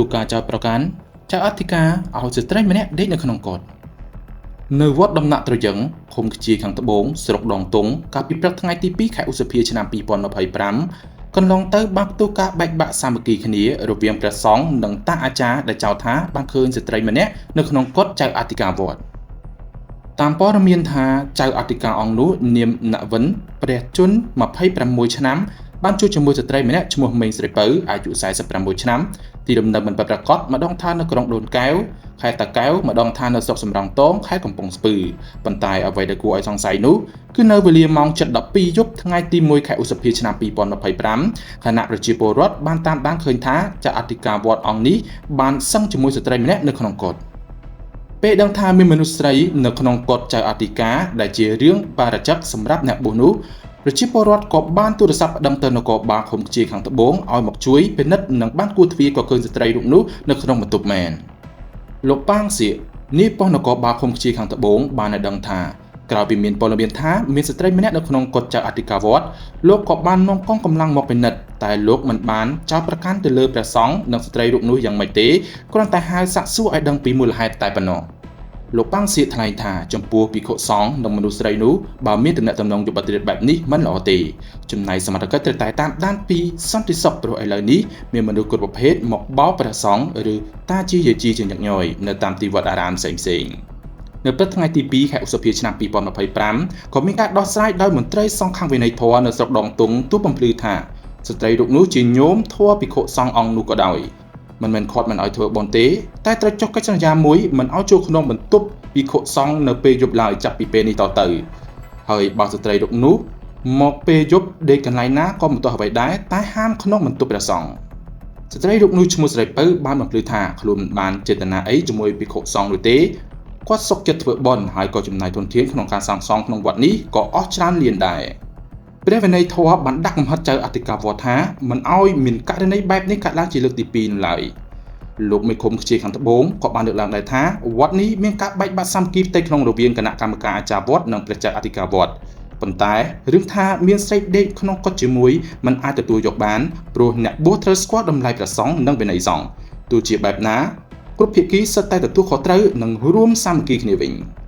ផ្ទុះការចោទប្រកាន់ចៅអធិការឲ្យស្ត្រីម្នាក់ដេកនៅក្នុងកុដិនៅវត្តដំណាក់ត្រយឹងឃុំខ្ជាយខាងត្បូងស្រុកដងទង់កាលពីព្រឹកថ្ងៃទី2ខែឧសភាឆ្នាំ2025កន្លងទៅបានផ្ទុះការបែកបាក់សាមគ្គីគ្នារវាងព្រះសង្ឃនិងតាអាចារ្យដែលចោទថាបានឃើញស្ត្រីម្នាក់នៅក្នុងកុដិចៅអធិការវត្តតាមព័ត៌មានថាចៅអធិការអង្គនោះនាមណវិនព្រះជន្ម26ឆ្នាំបានជួបជាមួយស្ត្រីម្នាក់ឈ្មោះមេងស្រីពៅអាយុ46ឆ្នាំទីលំនៅមិនពិតប្រាកដម្ដងថានៅក្រុងដូនកែវខេត្តតាកែវម្ដងថានៅស្រុកសំរោងទងខេត្តកំពង់ស្ពឺប៉ុន្តែអ្វីដែលគួរឲ្យសង្ស័យនោះគឺនៅវេលាម៉ោង7:12យប់ថ្ងៃទី1ខែឧសភាឆ្នាំ2025ខណៈប្រជាពលរដ្ឋបានតាមដានឃើញថាចៅអធិការវត្តអង្គនេះបានសឹងជាមួយស្ត្រីម្នាក់នៅក្នុងកុដិពេលដឹងថាមានមនុស្សស្រីនៅក្នុងកុដិចៅអធិការដែលជារឿងបារចឹកសម្រាប់អ្នកបួសនោះប្រជាពលរដ្ឋក៏បានទូរស័ព្ទប្តឹងទៅនគរបាលឃុំខ្ជាយខាងត្បូងឲ្យមកជួយពិនិត្យនិងបានគួរទ្វារក៏ឃើញស្ត្រីរូបនោះនៅក្នុងបន្ទប់មែនលោកប៉ាងសៀកនាយប៉ុស្តិ៍នគរបាលឃុំខ្ជាយខាងត្បូងបានឲ្យដឹងថាក្រោយពីមានព័ត៌មានថាមានស្ត្រីម្នាក់នៅក្នុងកុដិចៅអធិការវត្តលោកក៏បាននាំកងកម្លាំងមកពិនិត្យតែលោកមិនបានចោទប្រកាន់ទៅលើព្រះសង្ឃនិងស្ត្រីរូបនោះយ៉ាងម៉េចទេគ្រាន់តែហៅសាកសួរឲ្យដឹងពីមូលហេតុតែប៉ុណ្ណោះលោកប៉ាងសៀកថ្លែងថាចំពោះភិក្ខុសង្ឃនិងមនុស្សស្រីនោះបើមានទំនាក់ទំនងយុវតីបែបនេះមិនល្អទេចំណែកសមត្ថកិច្ចត្រូវតែតាមដានពីសន្តិសុខព្រោះឥឡូវនេះមានមនុស្សគ្រប់ប្រភេទមកបោកព្រះសង្ឃឬតាជាយាជីជាញឹកញយនៅតាមទីវត្តអារាមផ្សេងៗនៅព្រឹកថ្ងៃទី2ខែឧសភាឆ្នាំ2025ក៏មានការដោះស្រាយដោយមន្ត្រីសង្ឃខាងវិន័យធម៌នៅស្រុកដងទង់ទូបំភ្លឺថាស្ត្រីរូបនោះជាញោមធម៌ភិក្ខុសង្ឃអង្គនោះក៏ដោយមិនមែនខាត់មិនឲ្យធ្វើបុណ្យទេតែត្រូវចុះកិច្ចសន្យាមួយមិនឲ្យចូលក្នុងបន្ទប់ភិក្ខុសង្ឃនៅពេលយប់ឡើយចាប់ពីពេលនេះតទៅហើយបើស្ត្រីរូបនោះមកពេលយប់ដេកកន្លែងណាក៏មិនទាស់អ្វីដែរតែហាមក្នុងបន្ទប់ព្រះសង្ឃស្ត្រីរូបនោះឈ្មោះស្រីពៅបានបំភ្លឺថាខ្លួនមិនបានចេតនាអីជាមួយភិក្ខុសង្ឃនោះទេគាត់សុខចិត្តធ្វើបុណ្យហើយក៏ចំណាយធនធានក្នុងការសាងសង់ក្នុងវត្តនេះក៏អស់ច្រើនលានដែរព្រះវិន័យធម៌បានដាក់កំហិតចៅអធិការវត្តថាមិនឲ្យមានករណីបែបនេះកើតឡើងជាលើកទី2នោះឡើយលោកមេឃុំខ្ជាយខាងត្បូងក៏បានលើកឡើងដែរថាវត្តនេះមានការបែកបាក់សាមគ្គីផ្ទៃក្នុងរវាងគណៈកម្មការអាចារ្យវត្តនិងព្រះចៅអធិការវត្តប៉ុន្តែរឿងថាមានស្រីដេកក្នុងកុដិជាមួយមិនអាចទទួលយកបានព្រោះអ្នកបួសត្រូវស្គាល់តម្លៃព្រះសង្ឃនិងវិន័យសង្ឃទោះជាបែបណាគ្រប់ភាគីសុទ្ធតែទទួលខុសត្រូវនិងរួមសាមគ្គីគ្នាវិញ។